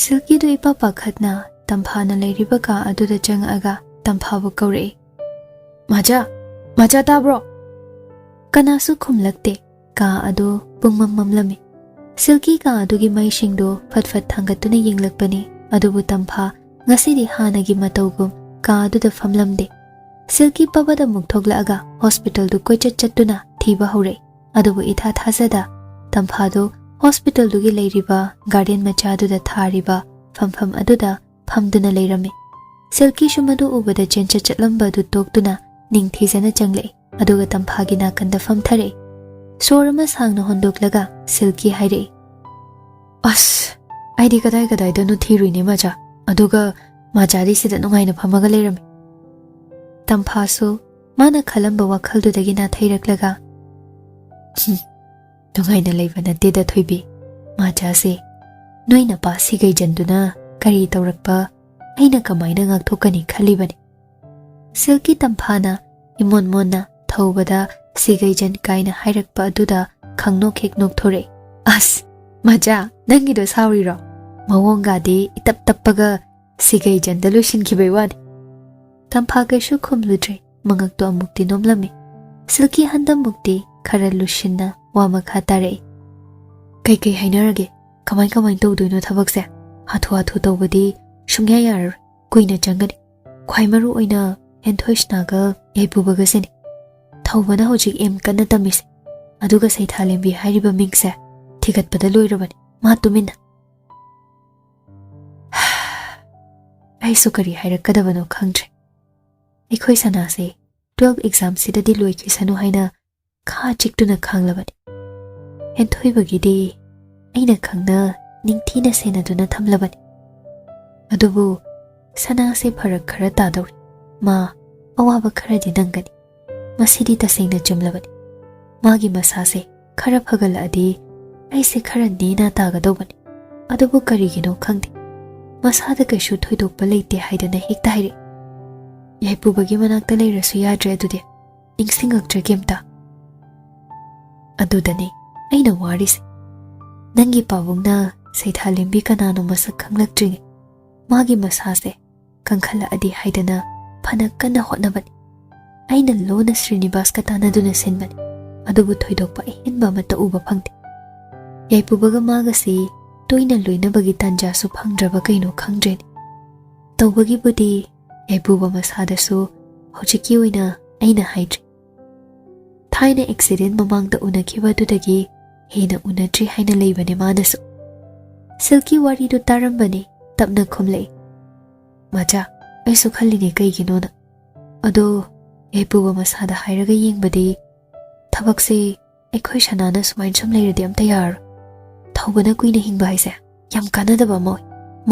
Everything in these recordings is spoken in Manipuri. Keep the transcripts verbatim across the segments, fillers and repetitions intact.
ꯁꯤꯜꯀꯤꯗꯨ ꯏꯄꯥ ꯄꯥꯈꯠꯅ ꯇꯝꯐꯥꯅ ꯂꯩꯔꯤꯕ ꯀꯥ ꯑꯗꯨꯗ ꯆꯪꯉꯛꯑꯒ ꯇꯝꯐꯥꯕꯨ ꯀꯧꯔꯛꯏ꯫ "ꯃꯥꯖꯥ, ꯃꯥꯖꯥ ꯇꯥꯕ꯭ꯔꯣ?" ꯀꯅꯥꯁꯨ ꯈꯨꯝꯂꯛꯇꯦ꯫ ꯀꯥ ꯑꯗꯨ ꯄꯨꯡꯃꯝ ꯃꯝꯂꯝꯃꯤ꯫ ꯁꯤꯜꯀꯤ ꯀꯥ ꯑꯗꯨꯒꯤ ꯃꯩꯁꯤꯡꯗꯨ ꯐꯠ ꯐꯠ ꯊꯥꯡꯒꯠꯇꯨꯅ ꯌꯦꯡꯂꯛꯄꯅꯤ, ꯑꯗꯨꯕꯨ ꯇꯝꯐꯥ ꯉꯁꯤꯗꯤ ꯍꯥꯟꯅꯒꯤ ꯃꯇꯧꯒꯨꯝ ꯀꯥ ꯑꯗꯨꯗ ꯐꯝꯂꯝꯗꯦ꯫ ꯁꯤꯜꯀꯤ ꯄꯕꯠ ꯑꯃꯨꯛ ꯊꯣꯛꯂꯛꯑꯒ ꯍꯣꯁꯄꯤꯇꯥꯜꯗꯨ ꯀꯣꯏꯆꯠ ꯆꯠꯇꯨꯅ ꯊꯤꯕ ꯍꯧꯔꯛꯏ꯫ ꯑꯗꯨꯕꯨ ꯏꯊꯥ ꯊꯥꯖꯗ ꯇꯝꯐꯥꯗꯨ ꯍꯣꯁꯄꯤꯇꯥꯜꯗꯨꯒꯤ ꯂꯩꯔꯤꯕ ꯒꯥꯔꯗꯦꯟ ꯃꯆꯥꯗꯨꯗ ꯊꯥꯔꯤꯕ ꯐꯝꯐꯝ ꯑꯗꯨꯗ ꯐꯝꯗꯨꯅ ꯂꯩꯔꯝꯃꯤ꯫ ꯁꯤꯜꯀꯤꯁꯨ ꯃꯗꯨ ꯎꯕꯗ ꯆꯦꯟꯆꯠ ꯆꯠꯂꯝꯕ ꯑꯗꯨ ꯇꯣꯛꯇꯨꯅ ꯅꯤꯡꯊꯤꯖꯅ ꯆꯪꯂꯛꯏ, ꯑꯗꯨꯒ ꯇꯝꯐꯥꯒꯤ ꯅꯥꯀꯟꯗ ꯐꯝꯊꯔꯛꯏ꯫ ꯁꯣꯔ ꯑꯃ ꯁꯥꯡꯅ ꯍꯣꯟꯗꯣꯛꯂꯒ ꯁꯤꯜꯀꯤ ꯍꯥꯏꯔꯛꯏ, "ꯑꯁ, ꯑꯩꯗꯤ ꯀꯗꯥꯏ ꯀꯗꯥꯏꯗꯅꯣ ꯊꯤꯔꯨꯏꯅꯦ ꯃꯥꯖꯥ, ꯑꯗꯨꯒ ꯃꯥꯖꯥꯗꯤ ꯁꯤꯗ ꯅꯨꯡꯉꯥꯏꯅ ꯐꯝꯃꯒ ꯂꯩꯔꯝꯃꯤ꯫" ꯇꯝꯐꯥꯁꯨ ꯃꯥꯅ ꯈꯜꯂꯝꯕ ꯋꯥꯈꯜꯗꯨꯗꯒꯤ ꯅꯥꯊꯩꯔꯛꯂꯒ, "ꯍꯨꯝ, ꯅꯨꯡꯉꯥꯏꯅ ꯂꯩꯕ ꯅꯠꯇꯦꯗ ꯊꯣꯏꯕꯤ꯫ ꯃꯥꯖꯥꯁꯦ ꯅꯣꯏ ꯅꯄꯥ ꯁꯤꯒꯩꯖꯟꯗꯨꯅ ꯀꯔꯤ ꯇꯧꯔꯛꯄ ꯑꯩꯅ ꯀꯃꯥꯏꯅ ꯉꯥꯛꯊꯣꯛꯀꯅꯤ ꯈꯜꯂꯤꯕꯅꯤ?" ꯁꯤꯜꯀꯤ ꯇꯝꯐꯥꯅ ꯏꯃꯣꯟ ꯃꯣꯟꯅ ꯊꯧꯕꯗ ꯁꯤꯒꯩꯖꯟ ꯀꯥꯏꯅ ꯍꯥꯏꯔꯛꯄ ꯑꯗꯨꯗ ꯈꯪꯅꯣꯛ ꯍꯦꯛ ꯅꯣꯛꯊꯣꯔꯛꯏ꯫ "ꯑꯁ, ꯃꯥꯖꯥ, ꯅꯪꯒꯤꯗꯣ ꯁꯥꯎꯔꯤꯔꯣ? ꯃꯑꯣꯡꯒꯗꯤ ꯏꯇꯞ ꯇꯞꯄꯒ ꯁꯤꯒꯩꯖꯟꯗ ꯂꯣꯏꯁꯤꯟꯈꯤꯕꯩ ꯋꯥꯅꯤ꯫" ꯇꯝꯐꯥ ꯀꯩꯁꯨ ꯈꯨꯝꯂꯨꯗ꯭ꯔꯦ꯫ ꯃꯉꯛꯇꯣ ꯑꯃꯨꯛꯇꯤ ꯅꯣꯝꯂꯝꯃꯤ꯫ ꯁꯤꯜꯀꯤ ꯍꯟꯗꯛꯃꯨꯛꯇꯤ ꯈꯔ ꯂꯨꯁꯤꯟꯅ ꯋꯥ ꯃꯈꯥ ꯇꯥꯔꯛꯏ꯫ "ꯀꯩꯀꯩ ꯍꯥꯏꯅꯔꯒꯦ? ꯀꯃꯥꯏ ꯀꯃꯥꯏ ꯇꯧꯗꯣꯏꯅꯣ ꯊꯕꯛꯁꯦ? ꯍꯥꯊꯨ ꯍꯥꯊꯨ ꯇꯧꯕꯗꯤ ꯁꯨꯡꯌꯥ ꯌꯥꯔꯔꯣꯏ꯫ ꯀꯨꯏꯅ ꯆꯪꯒꯅꯤ꯫ ꯈ꯭ꯋꯥꯏ ꯃꯔꯨ ꯑꯣꯏꯅ ꯍꯦꯟꯊꯣꯏꯁꯅꯥꯒ ꯌꯥꯏꯄꯨꯕꯒꯁꯤꯅꯤ꯫ ꯊꯧꯕꯅ ꯍꯧꯖꯤꯛ ꯑꯦꯝ ꯀꯟꯅ ꯇꯝꯃꯤꯁꯦ꯫ ꯑꯗꯨꯒ ꯁꯩꯊꯥꯂꯦꯝꯕꯤ ꯍꯥꯏꯔꯤꯕ ꯃꯤꯡꯁꯦ ꯊꯤꯒꯠꯄꯗ ꯂꯣꯏꯔꯕꯅꯤ꯫ ꯃꯥ ꯇꯨꯃꯤꯟꯅ꯫" ꯑꯩꯁꯨ ꯀꯔꯤ ꯍꯥꯏꯔꯛꯀꯗꯕꯅꯣ ꯈꯪꯗ꯭ꯔꯦ꯫ ꯑꯩꯈꯣꯏ ꯁꯅꯥꯁꯦ ꯇꯨꯋꯦꯜꯐ ꯑꯦꯛꯖꯥꯝꯁꯤꯗꯗꯤ ꯂꯣꯏꯈꯤꯁꯅꯨ ꯍꯥꯏꯅ ꯈꯥ ꯆꯤꯛꯇꯨꯅ ꯈꯥꯡꯂꯕꯅꯤ꯫ ꯍꯦꯟꯊꯣꯏꯕꯒꯤꯗꯤ ꯑꯩꯅ ꯈꯪꯅ ꯅꯤꯡꯊꯤꯅ ꯁꯦꯟꯅꯗꯨꯅ ꯊꯝꯂꯕꯅꯤ꯫ ꯑꯗꯨꯕꯨ ꯁꯅꯥꯁꯦ ꯐꯔꯛ ꯈꯔ ꯇꯥꯗꯧꯔꯤ꯫ ꯃꯥ ꯑꯋꯥꯕ ꯈꯔꯗꯤ ꯅꯪꯒꯅꯤ꯫ ꯃꯁꯤꯗꯤ ꯇꯁꯦꯡꯅ ꯆꯨꯝꯂꯕꯅꯤ꯫ ꯃꯥꯒꯤ ꯃꯁꯥꯁꯦ ꯈꯔ ꯐꯒꯠꯂꯛꯑꯗꯤ ꯑꯩꯁꯦ ꯈꯔ ꯅꯦꯅ ꯇꯥꯒꯗꯧꯕꯅꯤ꯫ ꯑꯗꯨꯕꯨ ꯀꯔꯤꯒꯤꯅꯣ ꯈꯪꯗꯦ, ꯃꯁꯥꯗ ꯀꯩꯁꯨ ꯊꯣꯏꯗꯣꯛꯄ ꯂꯩꯇꯦ ꯍꯥꯏꯗꯅ ꯍꯦꯛꯇ ꯍꯥꯏꯔꯛꯏ꯫ ꯌꯥꯏꯄꯨꯕꯒꯤ ꯃꯅꯥꯛꯇ ꯂꯩꯔꯁꯨ ꯌꯥꯗ꯭ꯔꯦ ꯑꯗꯨꯗꯤ꯫ ꯅꯤꯡꯁꯤꯡꯉꯛꯇ꯭ꯔꯦ ꯀꯩꯝꯇ꯫ ꯑꯗꯨꯗꯅꯦ ꯑꯩꯅ ꯋꯥꯔꯤꯁꯦ꯫ ꯅꯪꯒꯤ ꯄꯥꯕꯨꯡꯅ ꯁꯩꯊꯥꯂꯦꯝꯕꯤ ꯀꯅꯥꯅꯣ ꯃꯁꯛ ꯈꯪꯂꯛꯇ꯭ꯔꯤꯉꯩ ꯃꯥꯒꯤ ꯃꯁꯥꯁꯦ ꯀꯟꯈꯠꯂꯛꯑꯗꯤ ꯍꯥꯏꯗꯅ ꯐꯅ ꯀꯟꯅ ꯍꯣꯠꯅꯕꯅꯤ꯫ ꯑꯩꯅ ꯂꯣꯟꯅ ꯁ꯭ꯔꯤꯅꯤꯕꯥꯁꯀ ꯇꯥꯟꯅꯗꯨꯅ ꯁꯤꯟꯕꯅꯤ, ꯑꯗꯨꯕꯨ ꯊꯣꯏꯗꯣꯛꯄ ꯑꯍꯦꯟꯕ ꯑꯃꯠꯇ ꯎꯕ ꯐꯪꯗꯦ꯫ ꯌꯥꯏꯄꯨꯕꯒ ꯃꯥꯒꯁꯤ ꯇꯣꯏꯅ ꯂꯣꯏꯅꯕꯒꯤ ꯇꯥꯟꯖꯥꯁꯨ ꯐꯪꯗ꯭ꯔꯕ ꯀꯩꯅꯣ ꯈꯪꯗ꯭ꯔꯦꯅꯦ꯫ ꯇꯧꯕꯒꯤꯕꯨꯗꯤ ꯌꯥꯏꯄꯨꯕ ꯃꯁꯥꯗꯁꯨ ꯍꯧꯖꯤꯛꯀꯤ ꯑꯣꯏꯅ ꯑꯩꯅ ꯍꯥꯏꯗ꯭ꯔꯤ꯫ ꯊꯥꯏꯅ ꯑꯦꯛꯁꯤꯗꯦꯟ ꯃꯃꯥꯡꯗ ꯎꯅꯈꯤꯕꯗꯨꯗꯒꯤ ꯍꯦꯟꯅ ꯎꯅꯗ꯭ꯔꯤ ꯍꯥꯏꯅ ꯂꯩꯕꯅꯦ ꯃꯥꯅꯁꯨ꯫ ꯁꯤꯜꯀꯤ ꯋꯥꯔꯤꯗꯨ ꯇꯥꯔꯝꯕꯅꯤ, ꯇꯞꯅ ꯈꯨꯝꯂꯛꯏ, "ꯃꯆꯥ, ꯑꯩꯁꯨ ꯈꯜꯂꯤꯅꯦ ꯀꯩꯒꯤꯅꯣꯅ꯫ ꯑꯗꯣ ꯌꯥꯏꯄꯨꯕ ꯃꯁꯥꯗ ꯍꯥꯏꯔꯒ ꯌꯦꯡꯕꯗꯤ ꯊꯕꯛꯁꯦ ꯑꯩꯈꯣꯏ ꯁꯅꯥꯅ ꯁꯨꯃꯥꯏꯅ ꯁꯨꯝ ꯂꯩꯔꯗꯤ ꯑꯝꯇ ꯌꯥꯔꯔꯣꯏ꯫ ꯊꯧꯕꯅ ꯀꯨꯏꯅ ꯍꯤꯡꯕ ꯍꯥꯏꯁꯦ ꯌꯥꯝ ꯀꯥꯟꯅꯗꯕ ꯑꯃ ꯑꯣꯏ꯫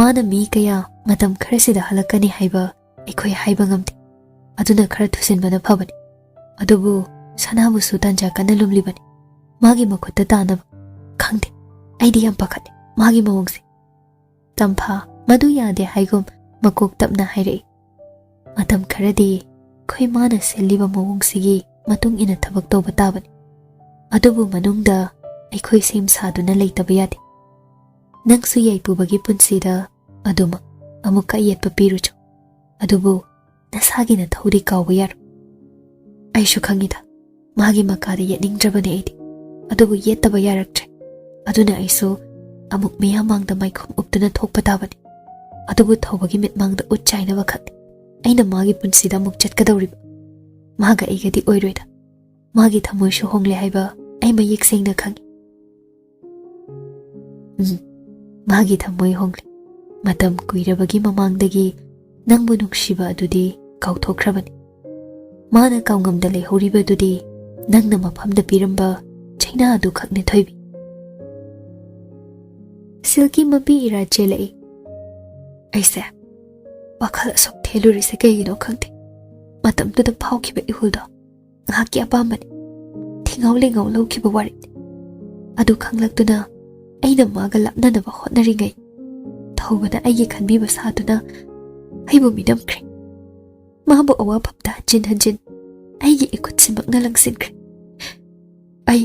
ꯃꯥꯅ ꯃꯤ ꯀꯌꯥ ꯃꯇꯝ ꯈꯔꯁꯤꯗ ꯍꯜꯂꯛꯀꯅꯤ ꯍꯥꯏꯕ ꯑꯩꯈꯣꯏ ꯍꯥꯏꯕ ꯉꯝꯗꯦ꯫ ꯑꯗꯨꯅ ꯈꯔ ꯊꯨꯖꯤꯟꯕꯅ ꯐꯕꯅꯤ꯫ ꯑꯗꯨꯕꯨ ꯁꯅꯥꯕꯨꯁꯨ ꯇꯥꯟꯖꯥ ꯀꯟꯅ ꯂꯨꯝꯂꯤꯕꯅꯤ꯫ ꯃꯥꯒꯤ ꯃꯈꯨꯠꯇ ꯇꯥꯅꯕ꯫ ꯈꯪꯗꯦ, ꯑꯩꯗꯤ ꯌꯥꯝ ꯄꯥꯈꯠꯂꯦ ꯃꯥꯒꯤ ꯃꯑꯣꯡꯁꯦ꯫" ꯇꯝꯐꯥ ꯃꯗꯨ ꯌꯥꯗꯦ ꯍꯥꯏꯒꯨꯝ ꯃꯀꯣꯛ ꯇꯞꯅ ꯍꯥꯏꯔꯛꯏ, "ꯃꯇꯝ ꯈꯔꯗꯤ ꯑꯩꯈꯣꯏ ꯃꯥꯅ ꯁꯤꯜꯂꯤꯕ ꯃꯑꯣꯡꯁꯤꯒꯤ ꯃꯇꯨꯡ ꯏꯟꯅ ꯊꯕꯛ ꯇꯧꯕ ꯇꯥꯕꯅꯤ꯫ ꯑꯗꯨꯕꯨ ꯃꯅꯨꯡꯗ ꯑꯩꯈꯣꯏ ꯁꯦꯝ ꯁꯥꯗꯨꯅ ꯂꯩꯇꯕ ꯌꯥꯗꯦ꯫ ꯅꯪꯁꯨ ꯌꯥꯏꯄꯨꯕꯒꯤ ꯄꯨꯟꯁꯤꯗ ꯑꯗꯨꯃꯛ ꯑꯃꯨꯛꯀ ꯑꯌꯦꯠꯄ ꯄꯤꯔꯨꯆꯣ꯫ ꯑꯗꯨꯕꯨ ꯅꯁꯥꯒꯤ ꯅꯊꯧꯗꯤ ꯀꯥꯎꯕ ꯌꯥꯔꯣꯏ꯫" ꯑꯩꯁꯨ ꯈꯪꯉꯤꯗ, ꯃꯥꯒꯤ ꯃꯀꯥꯗ ꯌꯦꯠꯅꯤꯡꯗ꯭ꯔꯕꯅꯦ ꯑꯩꯗꯤ꯫ ꯑꯗꯨꯕꯨ ꯌꯦꯠꯇꯕ ꯌꯥꯔꯛꯇ꯭ꯔꯦ꯫ ꯑꯗꯨꯅ ꯑꯩꯁꯨ ꯑꯃꯨꯛ ꯃꯤꯌꯥꯝ ꯃꯥꯡꯗ ꯃꯥꯏꯈꯨꯝ ꯎꯞꯇꯨꯅ ꯊꯣꯛꯄ ꯇꯥꯕꯅꯤ꯫ ꯑꯗꯨꯕꯨ ꯊꯧꯕꯒꯤ ꯃꯤꯠꯃꯥꯡꯗ ꯎꯠ ꯆꯥꯏꯅꯕ ꯈꯛꯅꯤ ꯑꯩꯅ ꯃꯥꯒꯤ ꯄꯨꯟꯁꯤꯗ ꯑꯃꯨꯛ ꯆꯠꯀꯗꯧꯔꯤꯕ꯫ ꯃꯥꯒ ꯑꯩꯒꯗꯤ ꯑꯣꯏꯔꯣꯏꯗ꯫ ꯃꯥꯒꯤ ꯊꯃꯣꯏꯁꯨ ꯍꯣꯡꯂꯦ ꯍꯥꯏꯕ ꯑꯩ ꯃꯌꯦꯛ ꯁꯦꯡꯅ ꯈꯪꯏ꯫ ꯎꯝ, ꯃꯥꯒꯤ ꯊꯃꯣꯏ ꯍꯣꯡꯂꯦ꯫ ꯃꯇꯝ ꯀꯨꯏꯔꯕꯒꯤ ꯃꯃꯥꯡꯗꯒꯤ ꯅꯪꯕꯨ ꯅꯨꯡꯁꯤꯕ ꯑꯗꯨꯗꯤ ꯀꯥꯎꯊꯣꯛꯈ꯭ꯔꯕꯅꯤ꯫ ꯃꯥꯅ ꯀꯥꯎꯉꯝꯗ ꯂꯩꯍꯧꯔꯤꯕꯗꯨꯗꯤ ꯅꯪꯅ ꯃꯐꯝꯗ ꯄꯤꯔꯝꯕ ꯆꯩꯅꯥ ꯑꯗꯨꯈꯛꯅꯤ, ꯊꯣꯏꯕꯤ꯫ ꯁꯤꯜꯀꯤ ꯃꯄꯤ ꯏꯔꯥ ꯆꯦꯜꯂꯛꯏ꯫ ꯑꯩꯁꯦ ꯋꯥꯈꯜ ꯑꯁꯨꯛ ꯊꯦꯜꯂꯨꯔꯤꯁꯦ ꯀꯩꯒꯤꯅꯣ ꯈꯪꯗꯦ꯫ ꯃꯇꯝꯗꯨꯗ ꯐꯥꯎꯈꯤꯕ ꯏꯍꯨꯜꯗꯣ ꯉꯥꯏꯍꯥꯛꯀꯤ ꯑꯄꯥꯝꯕꯅꯤ꯫ ꯊꯤꯉꯥꯎ ꯂꯩꯉꯥꯎ ꯂꯧꯈꯤꯕ ꯋꯥꯔꯦꯞꯅꯤ꯫ ꯑꯗꯨ ꯈꯪꯂꯛꯇꯨꯅ ꯑꯩꯅ ꯃꯥꯒ ꯂꯥꯞꯅꯅꯕ ꯍꯣꯠꯅꯔꯤꯉꯩ, ꯊꯧꯕꯅ ꯑꯩꯒꯤ ꯈꯟꯕꯤꯕ ꯁꯥꯗꯨꯅ ꯑꯩꯕꯨ ꯃꯤꯅꯝꯈ꯭ꯔꯦ꯫ ꯃꯥꯕꯨ ꯑꯋꯥꯐꯝꯗ ꯍꯟꯖꯤꯟ ꯍꯟꯖꯤꯟ ꯑꯩꯒꯤ ꯏꯈꯨꯠꯁꯤꯃꯛꯅ ꯂꯪꯁꯤꯟꯈ꯭ꯔꯦ꯫ ꯑꯩ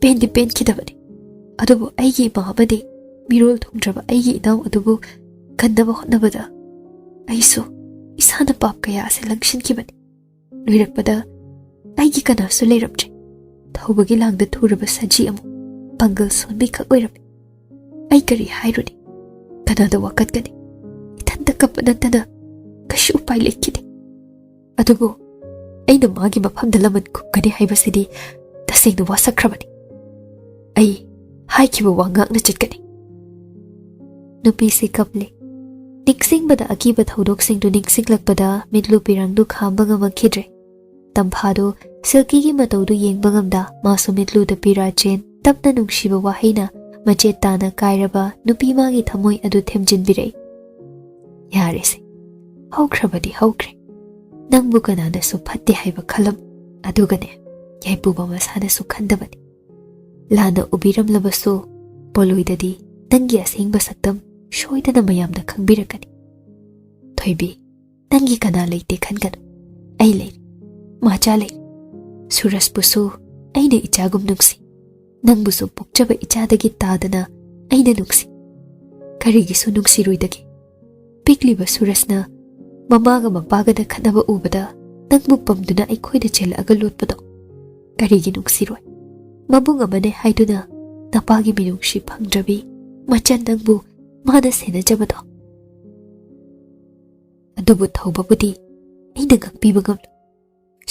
ꯄꯦꯟꯗꯤ ꯄꯦꯟꯈꯤꯗꯕꯅꯤ, ꯑꯗꯨꯕꯨ ꯑꯩꯒꯤ ꯏꯃꯥ ꯑꯃꯗꯤ ꯃꯤꯔꯣꯜ ꯊꯨꯡꯗ꯭ꯔꯕ ꯑꯩꯒꯤ ꯏꯅꯥꯎ ꯑꯗꯨꯕꯨ ꯀꯟꯅꯕ ꯍꯣꯠꯅꯕꯗ ꯑꯩꯁꯨ ꯏꯁꯥꯅ ꯄꯥꯞ ꯀꯌꯥ ꯑꯁꯤ ꯂꯪꯁꯤꯟꯈꯤꯕꯅꯤ꯫ ꯂꯣꯏꯔꯛꯄꯗ ꯑꯩꯒꯤ ꯀꯅꯥꯁꯨ ꯂꯩꯔꯝꯗ꯭ꯔꯦ꯫ ꯊꯧꯕꯒꯤ ꯂꯥꯡꯗ ꯊꯨꯔꯕ ꯁꯖꯤ ꯑꯃ ꯄꯥꯡꯒꯜ ꯁꯣꯟꯕꯤꯈꯛ ꯑꯣꯏꯔꯝꯃꯤ꯫ ꯑꯩ ꯀꯔꯤ ꯍꯥꯏꯔꯨꯅꯤ? ꯀꯅꯥꯗ ꯋꯥꯀꯠꯀꯅꯤ? ꯏꯊꯟꯇ ꯀꯞꯄ ꯅꯠꯇꯅ ꯀꯩꯁꯨ ꯎꯄꯥꯏ ꯂꯩꯈꯤꯗꯦ꯫ ꯑꯗꯨꯕꯨ ꯑꯩꯅ ꯃꯥꯒꯤ ꯃꯐꯝꯗ ꯂꯃꯟ ꯈꯨꯝꯒꯅꯤ ꯍꯥꯏꯕꯁꯤꯗꯤ ꯇꯁꯦꯡꯅ ꯋꯥꯁꯛꯈ꯭ꯔꯕꯅꯤ꯫ ꯑꯩ ꯍꯥꯏꯈꯤꯕ ꯋꯥ ꯉꯥꯛꯅ ꯆꯠꯀꯅꯤ꯫ ꯅꯨꯄꯤꯁꯤ ꯀꯞꯂꯦ꯫ ꯅꯤꯡꯁꯤꯡꯕꯗ ꯑꯀꯤꯕ ꯊꯧꯗꯣꯛꯁꯤꯡꯗꯨ ꯅꯤꯡꯁꯤꯡꯂꯛꯄꯗ ꯃꯤꯠꯂꯨ ꯄꯤꯔꯥꯡꯗꯨ ꯈꯥꯝꯕ ꯉꯝꯃꯛꯈꯤꯗ꯭ꯔꯦ꯫ ꯇꯝꯐꯥꯗꯨ ꯁꯤꯜꯀꯤꯒꯤ ꯃꯇꯧꯗꯨ ꯌꯦꯡꯕ ꯉꯝꯗ ꯃꯥꯁꯨ ꯃꯤꯠꯂꯨꯗ ꯄꯤꯔꯥ ꯆꯦꯟ ꯇꯞꯅ ꯅꯨꯡꯁꯤꯕ ꯋꯥꯍꯩꯅ ꯃꯆꯦꯠ ꯇꯥꯅ ꯀꯥꯏꯔꯕ ꯅꯨꯄꯤ ꯃꯥꯒꯤ ꯊꯃꯣꯏ ꯑꯗꯨ ꯊꯦꯝꯖꯤꯟꯕꯤꯔꯛꯏ꯫ "ꯌꯥꯔꯦꯁꯦ, ꯍꯧꯈ꯭ꯔꯕꯗꯤ ꯍꯧꯈ꯭ꯔꯦ꯫ ꯅꯪꯕꯨ ꯀꯅꯥꯅꯁꯨ ꯐꯠꯇꯦ ꯍꯥꯏꯕ ꯈꯜꯂꯝ, ꯑꯗꯨꯒꯅꯦ, ꯌꯥꯏꯄꯨꯕ ꯃꯁꯥꯅꯁꯨ ꯈꯟꯗꯕꯅꯤ꯫ ꯂꯥꯟꯅ ꯎꯕꯤꯔꯝꯂꯕꯁꯨ ꯄꯣꯂꯣꯏꯗꯗꯤ ꯅꯪꯒꯤ ꯑꯁꯦꯡꯕ ꯁꯛꯇꯝ ꯁꯣꯏꯗꯅ ꯃꯌꯥꯝꯅ ꯈꯪꯕꯤꯔꯛꯀꯅꯤ꯫ ꯊꯣꯏꯕꯤ, ꯅꯪꯒꯤ ꯀꯅꯥ ꯂꯩꯇꯦ ꯈꯟꯒꯅꯨ꯫ ꯑꯩ ꯂꯩꯔꯤ꯫ ꯃꯥꯆꯥ ꯂꯩꯔꯤ꯫ ꯁꯨꯔꯖꯄꯨꯁꯨ ꯑꯩꯅ ꯏꯆꯥꯒꯨꯝ ꯅꯨꯡꯁꯤ꯫ ꯅꯪꯕꯨꯁꯨ ꯄꯣꯛꯆꯕ ꯏꯆꯥꯗꯒꯤ ꯇꯥꯗꯅ ꯑꯩꯅ ꯅꯨꯡꯁꯤ꯫ ꯀꯔꯤꯒꯤꯁꯨ ꯅꯨꯡꯁꯤꯔꯣꯏꯗꯒꯦ? ꯄꯤꯛꯂꯤꯕ ꯁꯨꯔꯖꯅ ꯃꯃꯥꯒ ꯃꯄꯥꯒꯗ ꯈꯠꯅꯕ ꯎꯕꯗ ꯅꯪꯕꯨ ꯄꯝꯗꯨꯅ ꯑꯩꯈꯣꯏꯗ ꯆꯦꯜꯂꯛꯑꯒ ꯂꯣꯠꯄꯗꯣ ꯀꯔꯤꯒꯤ ꯅꯨꯡꯁꯤꯔꯣꯏ? ꯃꯕꯨꯡ ꯑꯃꯅꯦ ꯍꯥꯏꯗꯨꯅ ꯅꯄꯥꯒꯤ ꯃꯤꯅꯨꯡꯁꯤ ꯐꯪꯗ꯭ꯔꯕꯤ ꯃꯆꯟ ꯅꯪꯕꯨ ꯃꯥꯅ ꯁꯦꯟꯅꯖꯕꯗꯣ?" ꯑꯗꯨꯕꯨ ꯊꯧꯕꯕꯨꯗꯤ ꯑꯩꯅ ꯉꯥꯛꯄꯤꯕ ꯉꯝꯂꯣꯏ꯫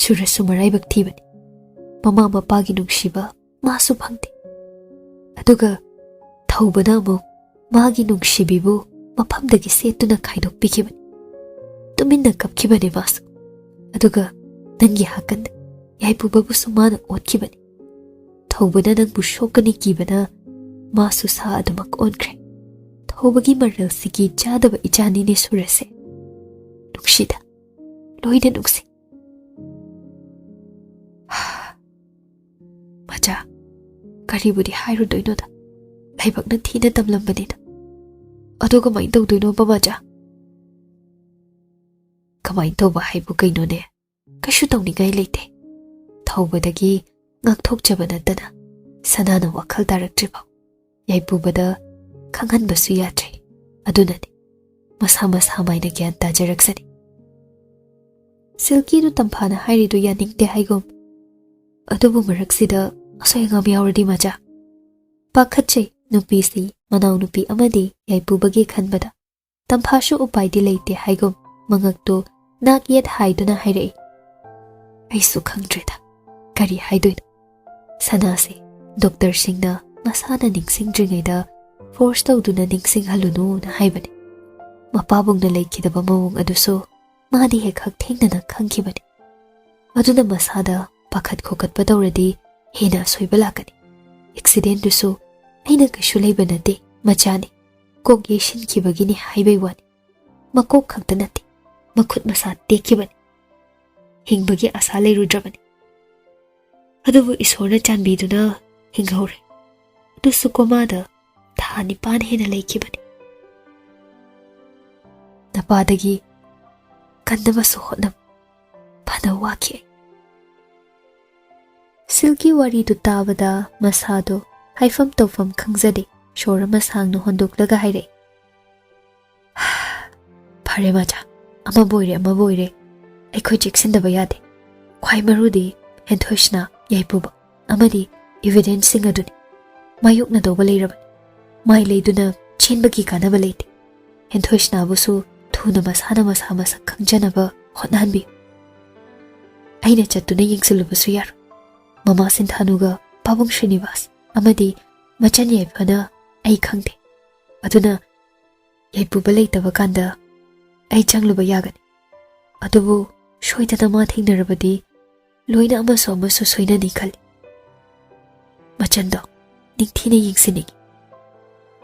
ꯁꯨꯔꯖꯁꯨ ꯃꯔꯥꯏꯕꯛ ꯊꯤꯕꯅꯤ꯫ ꯃꯃꯥ ꯃꯄꯥꯒꯤ ꯅꯨꯡꯁꯤꯕ ꯃꯥꯁꯨ ꯐꯪꯗꯦ꯫ ꯑꯗꯨꯒ ꯊꯧꯕꯅ ꯑꯃꯨꯛ ꯃꯥꯒꯤ ꯅꯨꯡꯁꯤꯕꯤꯕꯨ ꯃꯐꯝꯗꯒꯤ ꯁꯦꯠꯇꯨꯅ ꯈꯥꯏꯗꯣꯛꯄꯤꯈꯤꯕꯅꯤ꯫ ꯇꯨꯃꯤꯟꯅ ꯀꯞꯈꯤꯕꯅꯤ ꯃꯥꯁꯨ꯫ ꯑꯗꯨꯒ ꯅꯪꯒꯤ ꯍꯥꯀꯟꯗ ꯌꯥꯏꯄꯨꯕꯕꯨꯁꯨ ꯃꯥꯅ ꯑꯣꯠꯈꯤꯕꯅꯤ꯫ ꯊꯧꯕꯅ ꯅꯪꯕꯨ ꯁꯣꯛꯀꯅꯤ ꯀꯤꯕꯅ ꯃꯥꯁꯨ ꯁꯥ ꯑꯗꯨꯃꯛ ꯑꯣꯟꯈ꯭ꯔꯦ꯫ ꯊꯧꯕꯒꯤ ꯃꯔꯜꯁꯤꯒꯤ ꯆꯥꯗꯕ ꯏꯆꯥꯅꯤꯅꯦ ꯁꯨꯔꯖꯁꯦ꯫ ꯅꯨꯡꯁꯤꯗ, ꯂꯣꯏꯅ ꯅꯨꯡꯁꯤ꯫ ꯃꯆꯥ, ꯀꯔꯤꯕꯨꯗꯤ ꯍꯥꯏꯔꯨꯗꯣꯏꯅꯣꯗ, ꯂꯥꯏꯕꯛꯅ ꯊꯤꯅ ꯇꯝꯂꯝꯕꯅꯤꯗ꯫ ꯑꯗꯣ ꯀꯃꯥꯏꯅ ꯇꯧꯗꯣꯏꯅꯣꯕ ꯃꯆꯥ? ꯀꯃꯥꯏꯅ ꯇꯧꯕ ꯍꯥꯏꯕꯨ ꯀꯩꯅꯣꯅꯦ? ꯀꯩꯁꯨ ꯇꯧꯅꯤꯡꯉꯥꯏ ꯂꯩꯇꯦ꯫ ꯊꯧꯕꯗꯒꯤ ꯉꯥꯛꯊꯣꯛꯆꯕ ꯅꯠꯇꯅ ꯁꯅꯥꯅ ꯋꯥꯈꯜ ꯇꯥꯔꯛꯇ꯭ꯔꯤꯐꯥꯎ ꯌꯥꯏꯄꯨꯕꯗ ꯈꯪꯍꯟꯕꯁꯨ ꯌꯥꯗ꯭ꯔꯦ꯫ ꯑꯗꯨꯅꯅꯤ ꯃꯁꯥ ꯃꯁꯥ ꯃꯥꯏꯅ ꯒ꯭ꯌꯥꯟ ꯇꯥꯖꯔꯛꯁꯅꯤ꯫ ꯁꯤꯜꯀꯤꯗꯨ ꯇꯝꯐꯥꯅ ꯍꯥꯏꯔꯤꯗꯨ ꯌꯥꯅꯤꯡꯗꯦ ꯍꯥꯏꯒꯨꯝ, ꯑꯗꯨꯕꯨ ꯃꯔꯛꯁꯤꯗ ꯑꯁꯣꯏ ꯑꯉꯥꯝ ꯌꯥꯎꯔꯗꯤ ꯃꯆꯥ꯫ ꯄꯥꯈꯠꯆꯩ ꯅꯨꯄꯤꯁꯤ ꯃꯅꯥꯎꯅꯨꯄꯤ ꯑꯃꯗꯤ ꯌꯥꯏꯄꯨꯕꯒꯤ ꯈꯟꯕꯗ꯫ ꯇꯝꯐꯥꯁꯨ ꯎꯄꯥꯏꯗꯤ ꯂꯩꯇꯦ ꯍꯥꯏꯒꯨꯝ ꯃꯉꯛꯇꯨ ꯅꯥꯛ ꯌꯦꯠ ꯍꯥꯏꯗꯨꯅ ꯍꯥꯏꯔꯛꯏ꯫ ꯑꯩꯁꯨ ꯈꯪꯗ꯭ꯔꯦꯗ, ꯀꯔꯤ ꯍꯥꯏꯗꯣꯏꯅꯣ꯫ ꯁꯅꯥꯁꯦ ꯗꯣꯛꯇꯔꯁꯤꯡꯅ ꯃꯁꯥꯅ ꯅꯤꯡꯁꯤꯡꯗ꯭ꯔꯤꯉꯩꯗ ꯐꯣꯔꯁ ꯇꯧꯗꯨꯅ ꯅꯤꯡꯁꯤꯡꯍꯜꯂꯨꯅꯨꯅ ꯍꯥꯏꯕꯅꯤ꯫ ꯃꯄꯥꯕꯨꯡꯅ ꯂꯩꯈꯤꯗꯕ ꯃꯑꯣꯡ ꯑꯗꯨꯁꯨ ꯃꯥꯗꯤ ꯍꯦꯛ ꯍꯛꯊꯦꯡꯅꯅ ꯈꯪꯈꯤꯕꯅꯤ꯫ ꯑꯗꯨꯅ ꯃꯁꯥꯗ ꯄꯥꯈꯠ ꯈꯣꯀꯠꯄ ꯇꯧꯔꯗꯤ ꯍꯦꯟꯅ ꯑꯁꯣꯏꯕ ꯂꯥꯛꯀꯅꯤ꯫ ꯑꯦꯛꯁꯤꯗꯦꯟꯗꯨꯁꯨ ꯑꯩꯅ ꯀꯩꯁꯨ ꯂꯩꯕ ꯅꯠꯇꯦ, ꯃꯆꯥꯅꯤ, ꯀꯣꯛ ꯌꯩꯁꯤꯟꯈꯤꯕꯒꯤꯅꯤ ꯍꯥꯏꯕꯩ ꯋꯥꯅꯤ꯫ ꯃꯀꯣꯛ ꯈꯛꯇ ꯅꯠꯇꯦ, ꯃꯈꯨꯠ ꯃꯁꯥ ꯇꯦꯛꯈꯤꯕꯅꯤ꯫ ꯍꯤꯡꯕꯒꯤ ꯑꯁꯥ ꯂꯩꯔꯨꯗ꯭ꯔꯕꯅꯤ꯫ ꯑꯗꯨꯕꯨ ꯏꯁꯣꯔꯅ ꯆꯥꯟꯕꯤꯗꯨꯅ ꯍꯤꯡꯍꯧꯔꯦ꯫ ꯑꯗꯨꯁꯨ ꯀꯣꯃꯥꯗ ꯊꯥ ꯅꯤꯄꯥꯟ ꯍꯦꯟꯅ ꯂꯩꯈꯤꯕꯅꯤ꯫ ꯅꯄꯥꯗꯒꯤ ꯀꯟꯅꯕꯁꯨ ꯍꯣꯠꯅꯕ ꯐꯅ ꯋꯥꯈꯤ ꯑꯩ꯫ ꯁꯤꯜꯀꯤ ꯋꯥꯔꯤꯗꯨ ꯇꯥꯕꯗ ꯃꯁꯥꯗꯣ ꯍꯥꯏꯐꯝ ꯇꯧꯐꯝ ꯈꯪꯖꯗꯦ꯫ ꯁꯣꯔ ꯑꯃ ꯁꯥꯡꯅ ꯍꯣꯟꯗꯣꯛꯂꯒ ꯍꯥꯏꯔꯛꯏ, "ꯐꯔꯦ ꯃꯆꯥ, ꯑꯃꯕꯨ ꯑꯣꯏꯔꯦ ꯑꯃꯕꯨ ꯑꯣꯏꯔꯦ, ꯑꯩꯈꯣꯏ ꯆꯦꯛꯁꯤꯟꯗꯕ ꯌꯥꯗꯦ꯫ ꯈ꯭ꯋꯥꯏ ꯃꯔꯨꯗꯤ ꯍꯦꯟꯊꯣꯏꯁꯤꯅ ꯌꯥꯏꯄꯨꯕ ꯑꯃꯗꯤ ꯏꯚꯤꯗꯦꯟꯁꯁꯤꯡ ꯑꯗꯨꯅꯤ꯫ ꯃꯥꯌꯣꯛꯅꯗꯧꯕ ꯂꯩꯔꯕꯅꯤ꯫ ꯃꯥꯏ ꯂꯩꯗꯨꯅ ꯆꯦꯟꯕꯒꯤ ꯀꯥꯟꯅꯕ ꯂꯩꯇꯦ꯫ ꯍꯦꯟꯊꯣꯏꯁꯤꯅꯥꯕꯨꯁꯨ ꯊꯨꯅ ꯃꯁꯥꯅ ꯃꯁꯥ ꯃꯁꯛ ꯈꯪꯖꯅꯕ ꯍꯣꯠꯅꯍꯟꯕꯤꯌꯨ꯫ ꯑꯩꯅ ꯆꯠꯇꯨꯅ ꯌꯦꯡꯁꯤꯜꯂꯨꯕꯁꯨ ꯌꯥꯔꯣꯏ꯫ ꯃꯃꯥ ꯁꯤꯟꯊꯥꯅꯨꯒ ꯄꯥꯕꯨꯡ ꯁ꯭ꯔꯤꯅꯤꯕꯥꯁ ꯑꯃꯗꯤ ꯃꯆꯟ ꯌꯥꯏꯐꯅ ꯑꯩ ꯈꯪꯗꯦ꯫ ꯑꯗꯨꯅ ꯌꯥꯏꯄꯨꯕ ꯂꯩꯇꯕ ꯀꯥꯟꯗ ꯑꯩ ꯆꯪꯂꯨꯕ ꯌꯥꯒꯅꯤ꯫ ꯑꯗꯨꯕꯨ ꯁꯣꯏꯗꯅ ꯃꯥ ꯊꯦꯡꯅꯔꯕꯗꯤ ꯂꯣꯏꯅ ꯑꯃꯁꯨ ꯑꯃꯁꯨ ꯁꯣꯏꯅꯅꯤ ꯈꯜꯂꯤ꯫ ꯃꯆꯟꯗꯣ ꯅꯤꯡꯊꯤꯅ ꯌꯦꯡꯁꯤꯟꯅꯤꯡꯏ꯫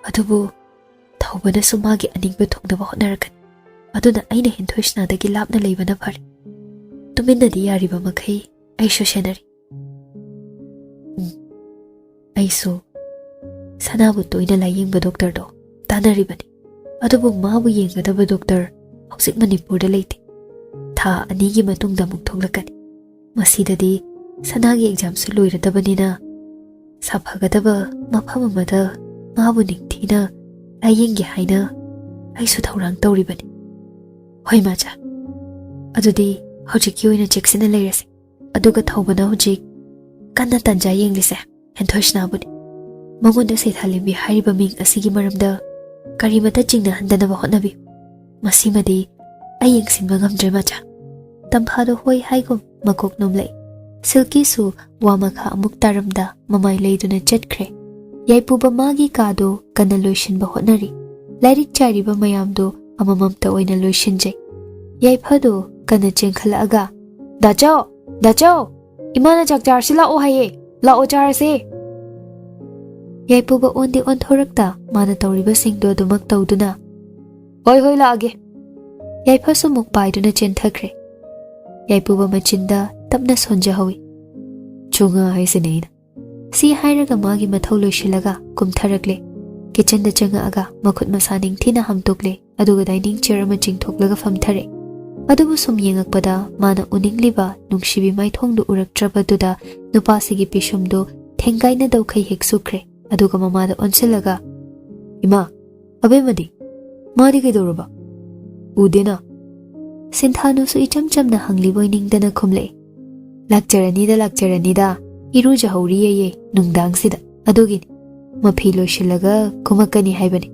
ꯑꯗꯨꯕꯨ ꯊꯧꯕꯅꯁꯨ ꯃꯥꯒꯤ ꯑꯅꯤꯡꯕ ꯊꯨꯡꯅꯕ ꯍꯣꯠꯅꯔꯛꯀꯅꯤ꯫ ꯑꯗꯨꯅ ꯑꯩꯅ ꯍꯦꯟꯊꯣꯏꯁꯤꯅꯥꯗꯒꯤ ꯂꯥꯞꯅ ꯂꯩꯕꯅ ꯐꯔꯦ꯫ ꯇꯨꯃꯤꯟꯅꯗꯤ ꯌꯥꯔꯤꯕ ꯃꯈꯩ ꯑꯩꯁꯨ ꯁꯦꯟꯅꯔꯤ꯫ ꯎꯝ, ꯑꯩꯁꯨ ꯁꯅꯥꯕꯨ ꯇꯣꯏꯅ ꯂꯥꯌꯦꯡꯕ ꯗꯣꯛꯇꯔꯗꯣ ꯇꯥꯟꯅꯔꯤꯕꯅꯤ꯫ ꯑꯗꯨꯕꯨ ꯃꯥꯕꯨ ꯌꯦꯡꯒꯗꯕ ꯗꯣꯛꯇꯔ ꯍꯧꯖꯤꯛ ꯃꯅꯤꯄꯨꯔꯗ ꯂꯩꯇꯦ꯫ ꯊꯥ ꯑꯅꯤꯒꯤ ꯃꯇꯨꯡꯗ ꯑꯃꯨꯛ ꯊꯣꯛꯂꯛꯀꯅꯤ꯫ ꯃꯁꯤꯗꯗꯤ ꯁꯅꯥꯒꯤ ꯑꯦꯛꯖꯥꯝꯁꯨ ꯂꯣꯏꯔꯗꯕꯅꯤꯅ ꯁꯥꯐꯒꯗꯕ ꯃꯐꯝ ꯑꯃꯗ ꯃꯥꯕꯨ ꯅꯤꯡꯊꯤꯅ ꯂꯥꯏꯌꯦꯡꯒꯦ ꯍꯥꯏꯅ ꯑꯩꯁꯨ ꯊꯧꯔꯥꯡ ꯇꯧꯔꯤꯕꯅꯤ꯫ ꯍꯣꯏ ꯃꯥꯆꯥ, ꯑꯗꯨꯗꯤ ꯍꯧꯖꯤꯛꯀꯤ ꯑꯣꯏꯅ ꯆꯦꯛꯁꯤꯟꯅ ꯂꯩꯔꯁꯤ꯫ ꯑꯗꯨꯒ ꯊꯧꯕꯅ ꯍꯧꯖꯤꯛ ꯀꯟꯅ ꯇꯥꯟꯖꯥ ꯌꯦꯡꯂꯤꯁꯦ ꯍꯦꯟꯊꯣꯏꯁꯅꯥꯕꯨꯅꯤ꯫ ꯃꯉꯣꯟꯗ ꯁꯩꯊꯥꯂꯦꯝꯕꯤ ꯍꯥꯏꯔꯤꯕ ꯃꯤꯡ ꯑꯁꯤꯒꯤ ꯃꯔꯝꯗ ꯀꯔꯤꯃꯇ ꯆꯤꯡꯅꯍꯟꯗꯅꯕ ꯍꯣꯠꯅꯕꯤꯌꯨ꯫ ꯃꯁꯤꯃꯗꯤ ꯑꯩ ꯌꯦꯡꯁꯤꯟꯕ ꯉꯝꯗ꯭ꯔꯦ ꯃꯥꯆꯥ꯫ ꯇꯝꯐꯥꯗꯣ ꯍꯣꯏ ꯍꯥꯏꯒꯨꯝ ꯃꯀꯣꯛ ꯅꯣꯝꯂꯛꯏ꯫ ꯁꯤꯜꯀꯤꯁꯨ ꯋꯥ ꯃꯈꯥ ꯑꯃꯨꯛ ꯇꯥꯔꯝꯗ ꯃꯃꯥꯏ ꯂꯩꯗꯨꯅ ꯆꯠꯈ꯭ꯔꯦ꯫ ꯌꯥꯏꯄꯨꯕ ꯃꯥꯒꯤ ꯀꯥꯗꯣ ꯀꯟꯅ ꯂꯣꯏꯁꯤꯟꯕ ꯍꯣꯠꯅꯔꯤ꯫ ꯂꯥꯏꯔꯤꯛ ꯆꯥꯏꯔꯤꯕ ꯃꯌꯥꯝꯗꯣ ꯑꯃꯃꯝꯇ ꯑꯣꯏꯅ ꯂꯣꯏꯁꯤꯟꯖꯩ꯫ ꯌꯥꯏꯐꯗꯣ ꯀꯟꯅ ꯆꯦꯟꯈꯠꯂꯛꯑꯒ, "ꯗꯥꯆꯧ! ꯗꯥꯆꯧ! ꯏꯃꯥꯅ ꯆꯥꯛ ꯆꯥꯔꯁꯤ ꯂꯥꯛꯑꯣ ꯍꯥꯏꯌꯦ꯫ ꯂꯥꯛꯑꯣ ꯆꯥꯔꯁꯦ!" ꯌꯥꯏꯄꯨꯕ ꯑꯣꯟꯗꯤ ꯑꯣꯟꯊꯣꯔꯛꯇ ꯃꯥꯅ ꯇꯧꯔꯤꯕꯁꯤꯡꯗꯣ ꯑꯗꯨꯃꯛ ꯇꯧꯗꯨꯅ, "ꯍꯣꯏ, ꯍꯣꯏ, ꯂꯥꯛꯑꯒꯦ!" ꯌꯥꯏꯐꯁꯨ ꯃꯨꯛ ꯄꯥꯏꯗꯨꯅ ꯆꯦꯟꯊꯈ꯭ꯔꯦ꯫ ꯌꯥꯏꯄꯨꯕ ꯃꯆꯤꯟꯗ ꯇꯞꯅ ꯁꯣꯟꯖꯍꯧꯏ, "ꯆꯨꯉꯥ ꯍꯥꯏꯁꯤꯅꯦ ꯑꯩꯅ꯫" ꯁꯤ ꯍꯥꯏꯔꯒ ꯃꯥꯒꯤ ꯃꯊꯧ ꯂꯣꯏꯁꯤꯜꯂꯒ ꯀꯨꯝꯊꯔꯛꯂꯦ꯫ ꯀꯤꯆꯟꯗ ꯆꯪꯉꯛꯑꯒ ꯃꯈꯨꯠ ꯃꯁꯥ ꯅꯤꯡꯊꯤꯅ ꯍꯥꯝꯗꯣꯛꯂꯦ, ꯑꯗꯨꯒ ꯗꯥꯏꯅꯤꯡ ꯆꯤꯌꯔ ꯑꯃ ꯆꯤꯡꯊꯣꯛꯂꯒ ꯐꯝꯊꯔꯦ꯫ ꯑꯗꯨꯕꯨ ꯁꯨꯝ ꯌꯦꯡꯉꯛꯄꯗ ꯃꯥꯅ ꯎꯅꯤꯡꯂꯤꯕ ꯅꯨꯡꯁꯤꯕꯤ ꯃꯥꯏꯊꯣꯡꯗꯨ ꯎꯔꯛꯇ꯭ꯔꯕꯗꯨꯗ ꯅꯨꯄꯥꯁꯤꯒꯤ ꯄꯤꯁꯨꯝꯗꯨ ꯊꯦꯡꯒꯥꯏꯅꯗꯧꯈꯩ ꯍꯦꯛ ꯁꯨꯈ꯭ꯔꯦ꯫ ꯑꯗꯨꯒ ꯃꯃꯥꯗ ꯑꯣꯟꯁꯤꯜꯂꯒ, "ꯏꯃꯥ, ꯑꯕꯦꯝꯃꯗꯤ? ꯃꯥꯗꯤ ꯀꯩꯗꯧꯔꯕ? ꯎꯗꯦꯅ?" ꯁꯤꯟꯊꯥꯅꯨꯁꯨ ꯏꯆꯝ ꯆꯝꯅ ꯍꯪꯂꯤꯕꯣꯏ ꯅꯤꯡꯗꯅ ꯈꯨꯝꯂꯛꯏ, "ꯂꯥꯛꯆꯔꯅꯤꯗ, ꯂꯥꯛꯆꯔꯅꯤꯗ, ꯏꯔꯨꯖꯍꯧꯔꯤꯌꯦꯌꯦ ꯅꯨꯡꯗꯥꯡꯁꯤꯗ, ꯑꯗꯨꯒꯤꯅꯤ, ꯃꯐꯤ ꯂꯣꯏꯁꯤꯜꯂꯒ ꯀꯨꯝꯃꯛꯀꯅꯤ ꯍꯥꯏꯕꯅꯤ꯫"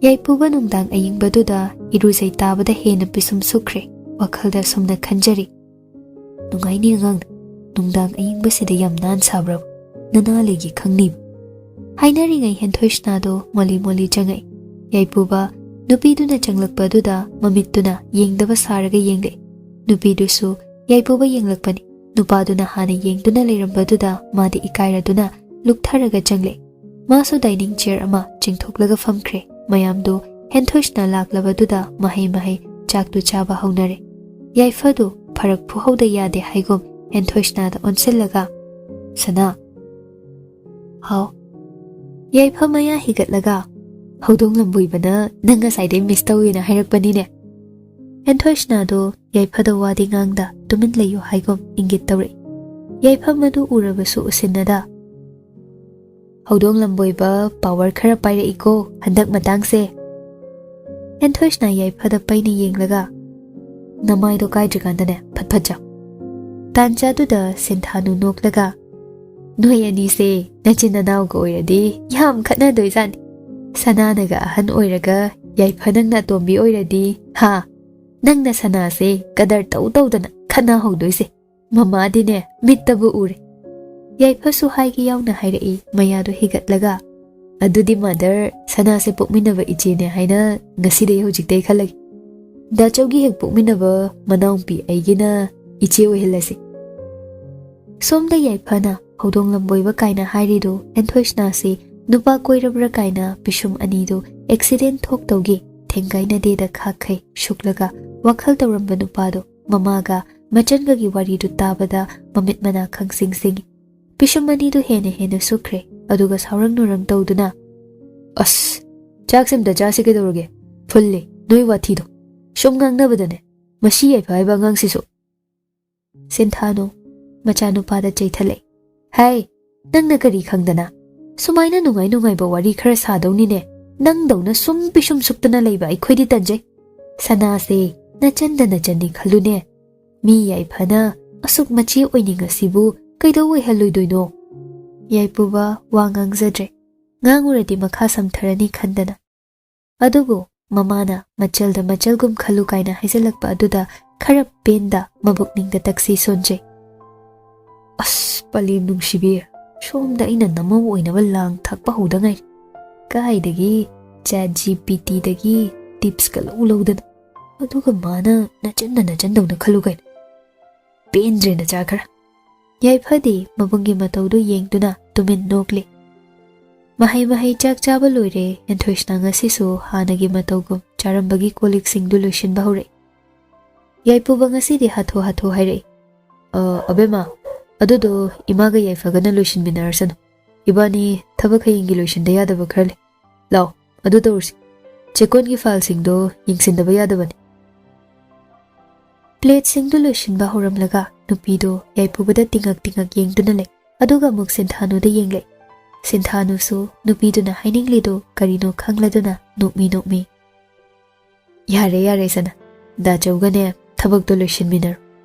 ꯌꯥꯏꯄꯨꯕ ꯅꯨꯡꯗꯥꯡ ꯑꯏꯪꯕꯗꯨꯗ ꯏꯔꯨꯖꯩ ꯇꯥꯕꯗ ꯍꯦꯟꯅ ꯄꯤꯁꯨꯝ ꯁꯨꯈ꯭ꯔꯦ꯫ ꯋꯥꯈꯜꯗ ꯑꯁꯨꯝꯅ ꯈꯟꯖꯔꯤ, "ꯅꯨꯡꯉꯥꯏꯅꯤ ꯑꯉꯥꯡꯗ, ꯅꯨꯡꯗꯥꯡ ꯑꯏꯪꯕꯁꯤꯗ ꯌꯥꯝ ꯅꯥꯟ ꯁꯥꯕ꯭ꯔꯕ? ꯅꯅꯥ ꯂꯩꯒꯦ ꯈꯪꯅꯤꯕ꯫" ꯍꯥꯏꯅꯔꯤꯉꯩ ꯍꯦꯟꯊꯣꯏꯁꯅꯥꯗꯣ ꯃꯣꯂꯤ ꯃꯣꯂꯤ ꯆꯪꯉꯛꯏ꯫ ꯌꯥꯏꯄꯨꯕ ꯅꯨꯄꯤꯗꯨꯅ ꯆꯪꯂꯛꯄ ꯑꯗꯨꯗ ꯃꯃꯤꯠꯇꯨꯅ ꯌꯦꯡꯗꯕ ꯁꯥꯔꯒ ꯌꯦꯡꯂꯛꯏ꯫ ꯅꯨꯄꯤꯗꯨꯁꯨ ꯌꯥꯏꯄꯨꯕ ꯌꯦꯡꯂꯛꯄꯅꯤ꯫ ꯅꯨꯄꯥꯗꯨꯅ ꯍꯥꯟꯅ ꯌꯦꯡꯗꯨꯅ ꯂꯩꯔꯝꯕꯗꯨꯗ ꯃꯥꯗꯤ ꯏꯀꯥꯏꯔꯗꯨꯅ ꯂꯨꯛꯊꯔꯒ ꯆꯪꯂꯛꯏ꯫ ꯃꯥꯁꯨ ꯗꯥꯏꯅꯤꯡ ꯆꯤꯌꯔ ꯑꯃ ꯆꯤꯡꯊꯣꯛꯂꯒ ꯐꯝꯈ꯭ꯔꯦ꯫ ꯃꯌꯥꯝꯗꯨ ꯍꯦꯟꯊꯣꯏꯁꯅꯥ ꯂꯥꯛꯂꯕꯗꯨꯗ ꯃꯍꯩ ꯃꯍꯩ ꯆꯥꯛꯇꯨ ꯆꯥꯕ ꯍꯧꯅꯔꯦ꯫ ꯌꯥꯏꯐꯗꯨ ꯐꯔꯛ ꯐꯨꯍꯧꯗ ꯌꯥꯗꯦ ꯍꯥꯏꯒꯨꯝ ꯍꯦꯟꯊꯣꯏꯁꯅꯥꯗ ꯑꯣꯟꯁꯤꯜꯂꯒ, "ꯁꯅꯥ꯫" "ꯍꯥꯎ꯫" ꯌꯥꯏꯐ ꯃꯌꯥ ꯍꯤꯒꯠꯂꯒ, "ꯍꯧꯗꯣꯡ ꯂꯝꯕꯣꯏꯕꯅ ꯅꯪ ꯉꯁꯥꯏꯗꯩ ꯃꯤꯁ ꯇꯧꯋꯦꯅ ꯍꯥꯏꯔꯛꯄꯅꯤꯅꯦ꯫" ꯍꯦꯟꯊꯣꯏꯁꯅꯥꯗꯣ ꯌꯥꯏꯐꯗ ꯋꯥꯗꯤ ꯉꯥꯡꯗ ꯇꯨꯃꯤꯟ ꯂꯩꯌꯨ ꯍꯥꯏꯒꯨꯝ ꯏꯪꯒꯤꯠ ꯇꯧꯔꯛꯏ꯫ ꯌꯥꯏꯐ ꯃꯗꯨ ꯎꯔꯕꯁꯨ ꯎꯁꯤꯟꯅꯗ, ꯍꯧꯗꯣꯡ ꯂꯝꯕꯣꯏꯕ ꯄꯥꯋꯔ ꯈꯔ ꯄꯥꯏꯔꯛꯏꯀꯣ ꯍꯟꯗꯛ ꯃꯇꯥꯡꯁꯦ꯫ ꯍꯦꯟꯊꯣꯏꯁꯅ ꯌꯥꯏꯐꯗ ꯄꯩꯅ ꯌꯦꯡꯂꯒ, "ꯅꯃꯥꯏꯗꯣ ꯀꯥꯏꯗ꯭ꯔꯤꯀꯥꯟꯗꯅꯦ ꯐꯠ ꯐꯠ ꯆꯥꯎ꯫ ꯇꯥꯟꯖꯥꯗꯨꯗ ꯁꯤꯟꯊꯥꯅꯨ ꯅꯣꯛꯂꯒ, "ꯅꯣꯏ ꯑꯅꯤꯁꯦ ꯅꯆꯤꯟ ꯅꯅꯥꯎꯒ ꯑꯣꯏꯔꯗꯤ ꯌꯥꯝ ꯈꯠꯅꯗꯣꯏꯖꯥꯠꯅꯤ꯫ ꯁꯅꯥꯅꯒ ꯑꯍꯟ ꯑꯣꯏꯔꯒ ꯌꯥꯏꯐ ꯅꯪꯅ ꯑꯇꯣꯝꯕꯤ ꯑꯣꯏꯔꯗꯤ, ꯍꯥ? ꯅꯪꯅ ꯁꯅꯥꯁꯦ ꯀꯗꯔ ꯇꯧ ꯇꯧꯗꯅ ꯈꯠꯅꯍꯧꯗꯣꯏꯁꯦ꯫ ꯃꯃꯥꯗꯤꯅꯦ ꯃꯤꯠꯇꯕꯨ ꯎꯔꯦ"꯫ ꯌꯥꯏꯐꯁꯨ ꯍꯥꯏꯒꯦ ꯌꯥꯎꯅ ꯍꯥꯏꯔꯛꯏ, ꯃꯌꯥꯗꯣ ꯍꯤꯒꯠꯂꯒ꯫ "ꯑꯗꯨꯗꯤ ꯃꯥꯗꯔ, ꯁꯅꯥꯁꯦ ꯄꯣꯛꯃꯤꯟꯅꯕ ꯏꯆꯦꯅꯦ ꯍꯥꯏꯅ ꯉꯁꯤꯗꯩ ꯍꯧꯖꯤꯛꯇꯩ ꯈꯜꯂꯒꯦ꯫ ꯗꯥꯆꯧꯒꯤ ꯍꯦꯛ ꯄꯣꯛꯃꯤꯟꯅꯕ ꯃꯅꯥꯎꯄꯤ ꯑꯩꯒꯤꯅ ꯏꯆꯦ ꯑꯣꯏꯍꯜꯂꯁꯤ"꯫ ꯁꯣꯝꯗ ꯌꯥꯏꯐꯅ ꯍꯧꯗꯣꯡ ꯂꯝꯕꯣꯏꯕ ꯀꯥꯏꯅ ꯍꯥꯏꯔꯤꯗꯨ ꯍꯦꯟꯊꯣꯏꯁꯅꯥꯁꯤ ꯅꯨꯄꯥ ꯀꯣꯏꯔꯕ꯭ꯔꯥ ꯀꯥꯏꯅ ꯄꯤꯁꯨꯝ ꯑꯅꯤꯗꯨ ꯑꯦꯛꯁꯤꯗꯦꯟ ꯊꯣꯛꯇꯧꯒꯤ ꯊꯦꯡꯒꯥꯏꯅꯗꯦꯗ ꯈꯥꯛꯈꯩ ꯁꯨꯛꯂꯒ ꯋꯥꯈꯜ ꯇꯧꯔꯝꯕ ꯅꯨꯄꯥꯗꯣ ꯃꯃꯥꯒ ꯃꯆꯟꯒꯒꯤ ꯋꯥꯔꯤꯗꯨ ꯇꯥꯕꯗ ꯃꯃꯤꯠ ꯃꯅꯥ ꯈꯪꯁꯤꯡ ꯁꯤꯡꯏ꯫ ꯄꯤꯁꯨꯝ ꯑꯅꯤꯗꯨ ꯍꯦꯟꯅ ꯍꯦꯟꯅ ꯁꯨꯛꯈ꯭ꯔꯦ, ꯑꯗꯨꯒ ꯁꯥꯎꯔꯪ ꯅꯨꯔꯪ ꯇꯧꯗꯨꯅ, "ꯑꯁ, ꯆꯥꯛꯁꯦ ꯑꯝꯇ ꯆꯥꯁꯤ ꯀꯩꯗꯧꯔꯒꯦ? ꯐꯨꯜꯂꯦ ꯅꯣꯏ ꯋꯥꯊꯤꯗꯣ꯫ ꯁꯨꯝ ꯉꯥꯡꯅꯕꯗꯅꯦ, ꯃꯁꯤ ꯌꯥꯏꯐ ꯍꯥꯏꯕ ꯑꯉꯥꯡꯁꯤꯁꯨ"꯫ ꯁꯤꯟꯊꯥꯅꯨ ꯃꯆꯥꯅꯨꯄꯥꯗ ꯆꯩꯊꯠꯂꯛꯏ꯫ "ꯍꯥꯏ, ꯅꯪꯅ ꯀꯔꯤ ꯈꯪꯗꯅ? ꯁꯨꯃꯥꯏꯅ ꯅꯨꯡꯉꯥꯏ ꯅꯨꯡꯉꯥꯏꯕ ꯋꯥꯔꯤ ꯈꯔ ꯁꯥꯗꯧꯅꯤꯅꯦ꯫ ꯅꯪꯗꯧꯅ ꯁꯨꯝ ꯄꯤꯁꯨꯝ ꯁꯨꯛꯇꯅ ꯂꯩꯕ ꯑꯩꯈꯣꯏꯗꯤ ꯇꯟꯖꯩ꯫ ꯁꯅꯥꯁꯦ ꯅꯆꯟꯗ ꯅꯆꯟꯅꯤ ꯈꯜꯂꯨꯅꯦ꯫ ꯃꯤ ꯌꯥꯏꯐꯅ ꯑꯁꯨꯛ ꯃꯆꯦ ꯑꯣꯏꯅꯤꯡꯉꯁꯤꯕꯨ ꯀꯩꯗꯧ ꯑꯣꯏꯍꯜꯂꯣꯏꯗꯣꯏꯅꯣ?" ꯌꯥꯏꯄꯨꯕ ꯋꯥ ꯉꯥꯡꯖꯗ꯭ꯔꯦ꯫ ꯉꯥꯡꯉꯨꯔꯗꯤ ꯃꯈꯥ ꯁꯝꯊꯔꯅꯤ ꯈꯟꯗꯅ꯫ ꯑꯗꯨꯕꯨ ꯃꯃꯥꯅ ꯃꯆꯜꯗ ꯃꯆꯜꯒꯨꯝ ꯈꯜꯂꯨ ꯀꯥꯏꯅ ꯍꯥꯏꯖꯜꯂꯛꯄ ꯑꯗꯨꯗ ꯈꯔ ꯄꯦꯟꯗ ꯃꯕꯨꯛꯅꯤꯡꯗ ꯇꯛꯁꯤ ꯁꯣꯟꯖꯩ꯫ "ꯑꯁ, ꯄꯂꯦꯝ ꯅꯨꯡꯁꯤꯕꯤ, ꯁꯣꯝꯗ ꯑꯩꯅ ꯅꯃꯧ ꯑꯣꯏꯅꯕ ꯂꯥꯡ ꯊꯥꯛꯄ ꯍꯧꯗ ꯉꯥꯏꯔꯤ꯫ ꯀꯥꯏꯗꯒꯤ ꯆꯦꯠ ꯖꯤ ꯄꯤ ꯇꯤꯗꯒꯤ ꯇꯤꯞꯁꯀ ꯂꯧ ꯂꯧꯗꯅ, ꯑꯗꯨꯒ ꯃꯥꯅ ꯅꯆꯟꯅ ꯅꯆꯟꯗꯧꯅ ꯈꯜꯂꯨ ꯀꯥꯏꯅ꯫ ꯄꯦꯟꯗ꯭ꯔꯦ ꯅꯆꯥ ꯈꯔ"꯫ ꯌꯥꯏꯐꯗꯤ ꯃꯕꯨꯡꯒꯤ ꯃꯇꯧꯗꯨ ꯌꯦꯡꯗꯨꯅ ꯇꯨꯃꯤꯟ ꯅꯣꯛꯂꯤ꯫ ꯃꯍꯩ ꯃꯍꯩ ꯆꯥꯛ ꯆꯥꯕ ꯂꯣꯏꯔꯦ꯫ ꯍꯦꯟꯊꯣꯏꯁꯅ ꯉꯁꯤꯁꯨ ꯍꯥꯟꯅꯒꯤ ꯃꯇꯧꯒꯨꯝ ꯆꯥꯔꯝꯕꯒꯤ ꯀꯣꯜ ꯂꯤꯛꯁꯤꯡꯗꯨ ꯂꯣꯏꯁꯤꯟꯕ ꯍꯧꯔꯛꯏ꯫ ꯌꯥꯏꯄꯨꯕ ꯉꯁꯤꯗꯤ ꯍꯥꯊꯨ ꯍꯥꯊꯨ ꯍꯥꯏꯔꯛꯏ, "ꯑ, ꯑꯕꯦꯝꯃ, ꯑꯗꯨꯗꯣ ꯏꯃꯥꯒ ꯌꯥꯏꯐꯒꯅ ꯂꯣꯏꯁꯤꯟꯃꯤꯟꯅꯔꯁꯅꯨ꯫ ꯏꯕꯥꯅꯤ ꯊꯕꯛ ꯍꯌꯦꯡꯒꯤ ꯂꯣꯏꯁꯤꯟꯗ ꯌꯥꯗꯕ ꯈꯔ ꯂꯩ꯫ ꯂꯥꯛꯑꯣ, ꯑꯗꯨ ꯇꯧꯔꯁꯤ꯫ ꯆꯦꯛꯀꯣꯟꯒꯤ ꯐꯥꯏꯜꯁꯤꯡꯗꯣ ꯌꯦꯡꯁꯤꯟꯗꯕ ꯌꯥꯗꯕꯅꯤ"꯫ ꯄ꯭ꯂꯦꯠꯁꯤꯡꯗꯨ ꯂꯣꯏꯁꯤꯟꯕ ꯍꯧꯔꯝꯂꯒ ꯅꯨꯄꯤꯗꯨ ꯌꯥꯏꯄꯨꯕꯗ ꯇꯤꯡꯉꯛ ꯇꯤꯡꯉꯛ ꯌꯦꯡꯗꯨꯅ ꯂꯩ꯫ ꯑꯗꯨꯒ ꯑꯃꯨꯛ ꯁꯤꯟꯊꯥꯅꯨꯗ ꯌꯦꯡꯂꯦ꯫ ꯁꯤꯟꯊꯥꯅꯨꯁꯨ ꯅꯨꯄꯤꯗꯨꯅ ꯍꯥꯏꯅꯤꯡꯂꯤꯗꯨ ꯀꯔꯤꯅꯣ ꯈꯪꯂꯗꯨꯅ ꯅꯣꯛꯃꯤ ꯅꯣꯛꯃꯤ꯫ "ꯌꯥꯔꯦ, ꯌꯥꯔꯦ ꯁꯅꯥ, ꯗꯥꯆꯧꯒꯅꯦ ꯊꯕꯛꯇꯣ ꯂꯣꯏꯁꯤꯟꯃꯤꯟꯅꯔꯣ꯫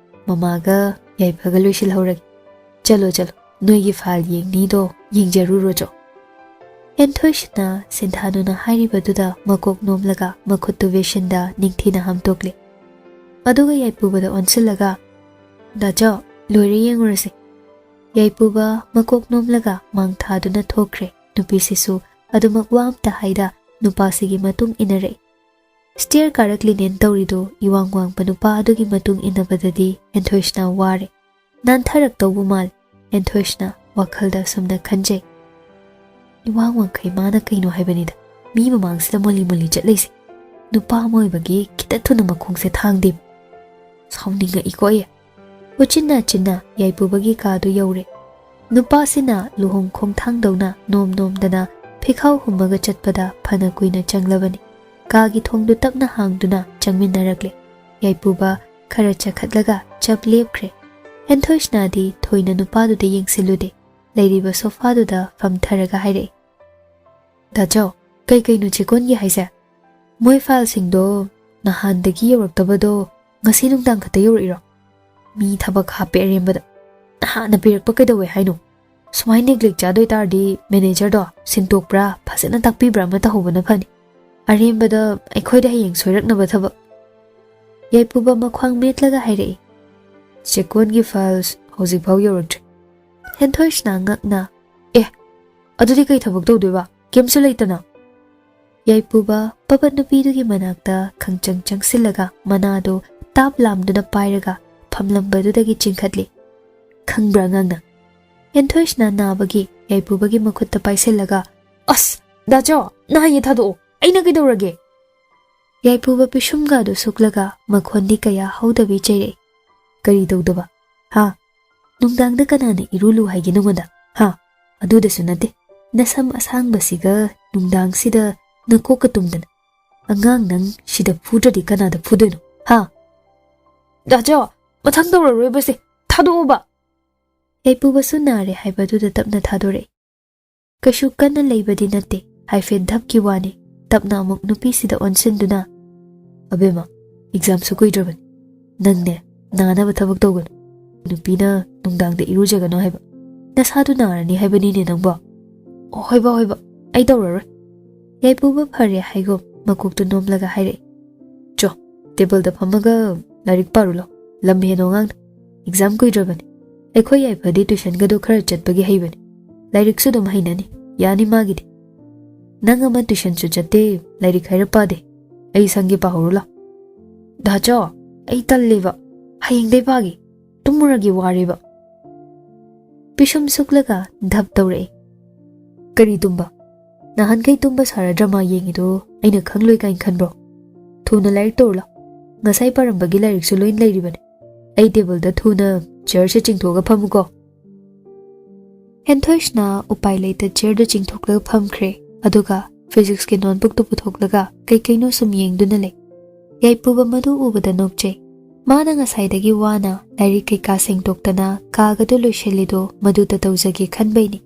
ꯃꯃꯥꯒ ꯌꯥꯏꯐꯒ ꯂꯣꯏꯁꯤꯜꯍꯧꯔꯒꯦ꯫ ꯆꯠꯂꯣ, ꯆꯠꯂꯣ, ꯅꯣꯏꯒꯤ ꯐꯥꯏꯜ ꯌꯦꯡꯅꯤꯗꯣ ꯌꯦꯡꯖꯔꯨꯔꯣ ꯆꯣ꯫" ꯍꯦꯟꯊꯣꯏꯁꯤꯅ ꯁꯤꯟꯊꯥꯅꯨꯅ ꯍꯥꯏꯔꯤꯕꯗꯨꯗ ꯃꯀꯣꯛ ꯅꯣꯝꯂꯒ ꯃꯈꯨꯠꯇꯨ ꯕꯦꯁꯤꯟꯗ ꯅꯤꯡꯊꯤꯅ ꯍꯥꯝꯗꯣꯛꯂꯦ꯫ ꯑꯗꯨꯒ ꯌꯥꯏꯄꯨꯕꯗ ꯑꯣꯟꯁꯤꯜꯂꯒ, "ꯗꯥꯆꯧ, ꯂꯣꯏꯔꯦ, ꯌꯦꯡꯉꯨꯔꯁꯦ꯫" ꯌꯥꯏꯄꯨꯕ ꯃꯀꯣꯛ ꯅꯣꯝꯂꯒ ꯃꯥꯡ ꯊꯥꯗꯨꯅ ꯊꯣꯛꯈ꯭ꯔꯦ꯫ ꯅꯨꯄꯤꯁꯤꯁꯨ ꯑꯗꯨꯃꯛ ꯋꯥ ꯑꯝꯇ ꯍꯥꯏꯗ ꯅꯨꯄꯥꯁꯤꯒꯤ ꯃꯇꯨꯡ ꯏꯟꯅꯔꯛꯏ꯫ ꯁ꯭ꯇꯤꯌꯔ ꯀꯥꯔꯛꯂꯤꯅꯦꯅ ꯇꯧꯔꯤꯗꯨ ꯏꯋꯥꯡ ꯋꯥꯡꯕ ꯅꯨꯄꯥ ꯑꯗꯨꯒꯤ ꯃꯇꯨꯡ ꯏꯟꯅꯕꯗꯗꯤ ꯍꯦꯟꯊꯣꯏꯁꯤꯅ ꯋꯥꯔꯦ꯫ ꯅꯥꯟꯊꯔꯛꯇꯧꯕ ꯃꯥꯜꯂꯦ꯫ ꯍꯦꯟꯊꯣꯏꯁꯤꯅ ꯋꯥꯈꯜꯗ ꯑꯁꯨꯝꯅ ꯈꯟꯖꯩ꯫ "ꯏꯋꯥꯡ ꯋꯥꯡꯈꯩ ꯃꯥꯅ ꯀꯩꯅꯣ ꯍꯥꯏꯕꯅꯤꯗ, ꯃꯤ ꯃꯃꯥꯡꯁꯤꯗ ꯃꯣꯂꯤ ꯃꯣꯂꯤ ꯆꯠꯂꯤꯁꯦ꯫ ꯅꯨꯄꯥ ꯑꯃ ꯑꯣꯏꯕꯒꯤ ꯈꯤꯇ ꯊꯨꯅ ꯃꯈꯣꯡꯁꯦ ꯊꯥꯡꯗꯦ꯫" ꯁꯥꯎꯅꯤꯡꯉꯛꯏꯀꯣ ꯑꯩ꯫ ꯎꯆꯤꯟ ꯅꯥꯆꯤꯟꯅ ꯌꯥꯏꯄꯨꯕꯒꯤ ꯀꯥꯗꯨ ꯌꯧꯔꯦ꯫ ꯅꯨꯄꯥꯁꯤꯅ ꯂꯨꯍꯣꯡ ꯈꯣꯡꯊꯥꯡꯗꯧꯅ ꯅꯣꯝ ꯅꯣꯝꯗꯅ ꯐꯤꯈꯥꯎ ꯍꯨꯝꯃꯒ ꯆꯠꯄꯗ ꯐꯅ ꯀꯨꯏꯅ ꯆꯪꯂꯕꯅꯤ꯫ ꯀꯥꯒꯤ ꯊꯣꯡꯗꯨ ꯇꯞꯅ ꯍꯥꯡꯗꯨꯅ ꯆꯪꯃꯤꯟꯅꯔꯛꯂꯦ꯫ ꯌꯥꯏꯄꯨꯕ ꯈꯔ ꯆꯈꯠꯂꯒ ꯆꯞ ꯂꯦꯞꯈ꯭ꯔꯦ꯫ ꯍꯦꯟꯊꯣꯏꯁꯅꯥꯗꯤ ꯊꯣꯏꯅ ꯅꯨꯄꯥꯗꯨꯗ ꯌꯦꯡꯁꯤꯜꯂꯨꯗꯦ꯫ ꯂꯩꯔꯤꯕ ꯁꯣꯐꯥꯗꯨꯗ ꯐꯝꯊꯔꯒ ꯍꯥꯏꯔꯛꯏ, "ꯗꯥꯆꯧ, ꯀꯩꯀꯩꯅꯣ ꯆꯦꯀꯣꯟꯒꯤ ꯍꯥꯏꯁꯦ? ꯃꯣꯏ ꯐꯥꯏꯜꯁꯤꯡꯗꯣ ꯅꯍꯥꯟꯗꯒꯤ ꯌꯧꯔꯛꯇꯕꯗꯣ ꯉꯁꯤ ꯅꯨꯡꯗꯥꯡ ꯈꯛꯇ ꯌꯧꯔꯛꯏꯔꯣ? ꯃꯤ ꯊꯕꯛ ꯍꯥꯞꯄꯦ ꯑꯔꯦꯝꯕꯗ꯫ ꯅꯍꯥꯟꯅ ꯄꯤꯔꯛꯄ ꯀꯩꯗꯧꯋꯦ ꯍꯥꯏꯅꯣ? ꯁꯨꯃꯥꯏꯅ ꯅꯦꯒ꯭ꯂꯦꯛ ꯆꯥꯗꯣꯏ ꯇꯥꯔꯗꯤ ꯃꯦꯅꯦꯖꯔꯗꯣ ꯁꯤꯟꯇꯣꯛꯄ꯭ꯔꯥ ꯐꯖꯅ ꯇꯥꯛꯄꯤꯕ꯭ꯔꯥ ꯑꯃ ꯇꯧꯍꯧꯕꯅ ꯐꯅꯤ꯫ ꯑꯔꯦꯝꯕꯗ ꯑꯩꯈꯣꯏꯗ ꯍꯌꯦꯡ ꯁꯣꯏꯔꯛꯅꯕ ꯊꯕꯛ꯫" ꯌꯥꯏꯄꯨꯕ ꯃꯈ꯭ꯋꯥꯡ ꯃꯦꯠꯂꯒ ꯍꯥꯏꯔꯛꯏ, "ꯆꯦꯀꯣꯟꯒꯤ ꯐꯥꯏꯜꯁ ꯍꯧꯖꯤꯛꯐꯥꯎ ꯌꯧꯔꯛꯇ꯭ꯔꯤ꯫" ꯍꯦꯟꯊꯣꯏꯁꯤꯅ ꯉꯛꯅ, "ꯑꯦ, ꯑꯗꯨꯗꯤ ꯀꯩ ꯊꯕꯛ ꯇꯧꯗꯣꯏꯕ? ꯀꯩꯝꯁꯨ ꯂꯩꯇꯅ?" ꯌꯥꯏꯄꯨꯕ ꯄꯕꯠ ꯅꯨꯄꯤꯗꯨꯒꯤ ꯃꯅꯥꯛꯇ ꯈꯪꯆꯪ ꯆꯪꯁꯤꯜꯂꯒ ꯃꯅꯥꯗꯨ ꯇꯥꯞ ꯂꯥꯝꯗꯨꯅ ꯄꯥꯏꯔꯒ ꯐꯝꯂꯝꯕꯗꯨꯗꯒꯤ ꯆꯤꯡꯈꯠꯂꯤ꯫ "ꯈꯪꯕ꯭ꯔꯥ ꯑꯉꯥꯡꯅ?" ꯍꯦꯟꯊꯣꯏꯁꯤꯅ ꯅꯥꯕꯒꯤ ꯌꯥꯏꯄꯨꯕꯒꯤ ꯃꯈꯨꯠꯇ ꯄꯥꯏꯁꯤꯜꯂꯒ, "ꯑꯁ, ꯗꯥꯆꯧ, ꯅꯍꯥꯟꯒꯤ ꯊꯥꯗꯣꯛꯑꯣ, ꯑꯩꯅ ꯀꯩꯗꯧꯔꯒꯦ?" ꯌꯥꯏꯄꯨꯕ ꯄꯤꯁꯨꯝꯒꯥꯗꯨ ꯁꯨꯛꯂꯒ ꯃꯈꯣꯟꯗꯤ ꯀꯌꯥ ꯍꯧꯗꯕꯤ ꯆꯩꯔꯛꯏ꯫ "ꯀꯔꯤ ꯇꯧꯗꯕ? ꯍꯥ? ꯅꯨꯡꯗꯥꯡꯗ ꯀꯅꯥꯅ ꯏꯔꯨꯂꯨ ꯍꯥꯏꯒꯦ ꯅꯉꯣꯟꯗ? ꯍꯥ? ꯑꯗꯨꯗꯁꯨ ꯅꯠꯇꯦ, ꯅꯁꯝ ꯑꯁꯥꯡꯕꯁꯤꯒ ꯅꯨꯡꯗꯥꯡꯁꯤꯗ ꯅꯀꯣꯛꯀ ꯇꯨꯝꯗꯅ꯫ ꯑꯉꯥꯡ ꯅꯪ ꯁꯤꯗ ꯐꯨꯗ꯭ꯔꯗꯤ ꯀꯅꯥꯗ ꯐꯨꯗꯣꯏꯅꯣ? ꯍꯥ?" "ꯗꯥꯆꯧ, ꯃꯊꯪ ꯇꯧꯔꯔꯣꯏꯕꯁꯦ, ꯊꯥꯗꯣꯛꯑꯣꯕ꯫" ꯌꯥꯏꯄꯨꯕꯁꯨ ꯅꯥꯔꯦ ꯍꯥꯏꯕꯗꯨꯗ ꯇꯞꯅ ꯊꯥꯗꯣꯔꯛꯏ꯫ "ꯀꯩꯁꯨ ꯀꯟꯅ ꯂꯩꯕꯗꯤ ꯅꯠꯇꯦ, ꯍꯥꯏꯐꯦꯠ ꯙꯞꯀꯤ ꯋꯥꯅꯤ"꯫ ꯇꯞꯅ ꯑꯃꯨꯛ ꯅꯨꯄꯤꯁꯤꯗ ꯑꯣꯟꯁꯤꯟꯗꯨꯅ, "ꯑꯕꯦꯝꯃ, ꯑꯦꯛꯖꯥꯝꯁꯨ ꯀꯨꯏꯗ꯭ꯔꯕꯅꯤ꯫ ꯅꯪꯅꯦ, ꯅꯥꯅꯕ ꯊꯕꯛ ꯇꯧꯒꯅꯨ꯫ ꯅꯨꯄꯤꯅ ꯅꯨꯡꯗꯥꯡꯗ ꯏꯔꯨꯖꯒꯅꯨ ꯍꯥꯏꯕ꯫ ꯅꯁꯥꯗꯨ ꯅꯥꯔꯅꯤ ꯍꯥꯏꯕꯅꯤꯅꯦ ꯅꯪꯕꯣ"꯫ "ꯑꯣ, ꯍꯣꯏꯕ, ꯍꯣꯏꯕ, ꯑꯩ ꯇꯧꯔꯔꯣꯏ"꯫ ꯌꯥꯏꯄꯨꯕ ꯐꯔꯦ ꯍꯥꯏꯒꯨꯝ ꯃꯀꯣꯛꯇꯨ ꯅꯣꯝꯂꯒ ꯍꯥꯏꯔꯛꯏ, "ꯆꯣ, ꯇꯦꯕꯜꯗ ꯐꯝꯃꯒ ꯂꯥꯏꯔꯤꯛ ꯄꯥꯔꯨ ꯂꯥꯎ꯫ ꯂꯝ ꯍꯦꯟꯅꯣ ꯑꯉꯥꯡꯅ꯫ ꯑꯦꯛꯖꯥꯝ ꯀꯨꯏꯗ꯭ꯔꯕꯅꯤ꯫ ꯑꯩꯈꯣꯏ ꯌꯥꯏꯐꯗꯤ ꯇ꯭ꯌꯨꯁꯟꯒꯗꯣ ꯈꯔ ꯆꯠꯄꯒꯤ ꯍꯩꯕꯅꯤ꯫ ꯂꯥꯏꯔꯤꯛꯁꯨ ꯑꯗꯨꯝ ꯍꯩꯅꯅꯤ꯫ ꯌꯥꯅꯤ ꯃꯥꯒꯤꯗꯤ꯫ ꯅꯪ ꯑꯃ ꯇ꯭ꯌꯨꯁꯟꯁꯨ ꯆꯠꯇꯦ, ꯂꯥꯏꯔꯤꯛ ꯍꯥꯏꯔ ꯄꯥꯗꯦ꯫ ꯑꯩ ꯁꯪꯒꯦ, ꯄꯥꯍꯧꯔꯨ ꯂꯥꯎ"꯫ "ꯗꯥꯆꯧ, ꯑꯩ ꯇꯜꯂꯦꯕ꯫ ꯍꯌꯦꯡꯗꯩ ꯄꯥꯒꯦ꯫ ꯇꯨꯝꯃꯨꯔꯒꯦ, ꯋꯥꯔꯦꯕ"꯫ ꯄꯤꯁꯨꯝ ꯁꯨꯛꯂꯒ ꯙꯞ ꯇꯧꯔꯛꯏ꯫ "ꯀꯔꯤ ꯇꯨꯝꯕ? ꯅꯍꯥꯟꯈꯩ ꯇꯨꯝꯕ ꯁꯥꯔ ꯗ꯭ꯔꯃꯥ ꯌꯦꯡꯉꯤꯗꯣ ꯑꯩꯅ ꯈꯪꯂꯣꯏ ꯀꯥꯏꯅ ꯈꯟꯕ꯭ꯔꯣ? ꯊꯨꯅ ꯂꯥꯏꯔꯤꯛ ꯇꯧꯔꯨ ꯂꯥꯎ꯫ ꯉꯁꯥꯏ ꯄꯥꯔꯝꯕꯒꯤ ꯂꯥꯏꯔꯤꯛꯁꯨ ꯂꯣꯏ ꯂꯩꯔꯤꯕꯅꯤ꯫ ꯑꯩ ꯇꯦꯕꯜꯗ ꯊꯨꯅ ꯆꯤꯌꯔꯁꯦ ꯆꯤꯡꯊꯣꯛꯑꯒ ꯐꯝꯃꯨꯀꯣ"꯫ ꯍꯦꯟꯊꯣꯏꯁꯅ ꯎꯄꯥꯏ ꯂꯩꯇ ꯆꯤꯌꯔꯗꯨ ꯆꯤꯡꯊꯣꯛꯂꯒ ꯐꯝꯈ꯭ꯔꯦ꯫ ꯑꯗꯨꯒ ꯐꯤꯖꯤꯛꯁꯀꯤ ꯅꯣꯠꯕꯨꯛꯇꯨ ꯄꯨꯊꯣꯛꯂꯒ ꯀꯩ ꯀꯩꯅꯣ ꯁꯨꯝ ꯌꯦꯡꯗꯨꯅ ꯂꯩ꯫ ꯌꯥꯏꯄꯨꯕ ꯃꯗꯨ ꯎꯕꯗ ꯅꯣꯛꯆꯩ꯫ ꯃꯥꯅ ꯉꯁꯥꯏꯗꯒꯤ ꯋꯥꯅ ꯂꯥꯏꯔꯤꯛ ꯀꯩꯀꯥ ꯁꯦꯡꯗꯣꯛꯇꯅ ꯀꯥꯒꯗꯨ ꯂꯣꯏꯁꯤꯜꯂꯤꯗꯣ ꯃꯗꯨꯗ ꯇꯧꯖꯒꯦ ꯈꯟꯕꯩꯅꯤ꯫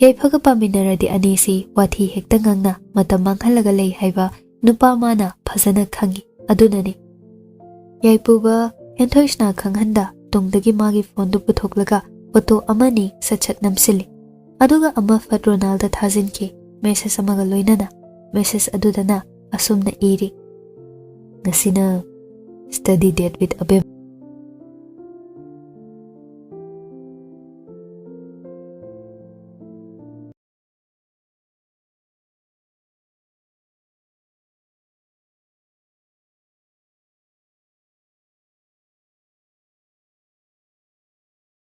ꯌꯥꯏꯐꯒ ꯄꯥꯃꯤꯟꯅꯔꯗꯤ ꯑꯅꯤꯁꯤ ꯋꯥꯊꯤ ꯍꯦꯛꯇ ꯉꯥꯡꯅ ꯃꯇꯝ ꯃꯥꯡꯍꯜꯂꯒ ꯂꯩ ꯍꯥꯏꯕ ꯅꯨꯄꯥ ꯃꯥꯅ ꯐꯖꯅ ꯈꯪꯏ꯫ ꯑꯗꯨꯅꯅꯤ꯫ ꯌꯥꯏꯄꯨꯕ ꯍꯦꯟꯊꯣꯏꯁꯅ ꯈꯪꯍꯟꯗ ꯇꯨꯡꯗꯒꯤ ꯃꯥꯒꯤ ꯐꯣꯟꯗꯨ ꯄꯨꯊꯣꯛꯂꯒ ꯐꯣꯇꯣ ꯑꯃꯅꯤ ꯁꯠ ꯁꯠ ꯅꯝꯁꯤꯜꯂꯤ꯫ ꯑꯗꯨꯒ ꯑꯃ ꯐꯠ ꯔꯣꯅꯥꯜꯗ ꯊꯥꯖꯤꯟꯈꯤ, ꯃꯦꯁꯦꯖ ꯑꯃꯒ ꯂꯣꯏꯅꯅ꯫ ꯃꯦꯁꯦꯖ ꯑꯗꯨꯗꯅ ꯑꯁꯨꯝꯅ ꯏꯔꯤ: "ꯉꯁꯤꯅ study date with ꯑꯕꯦꯝ"꯫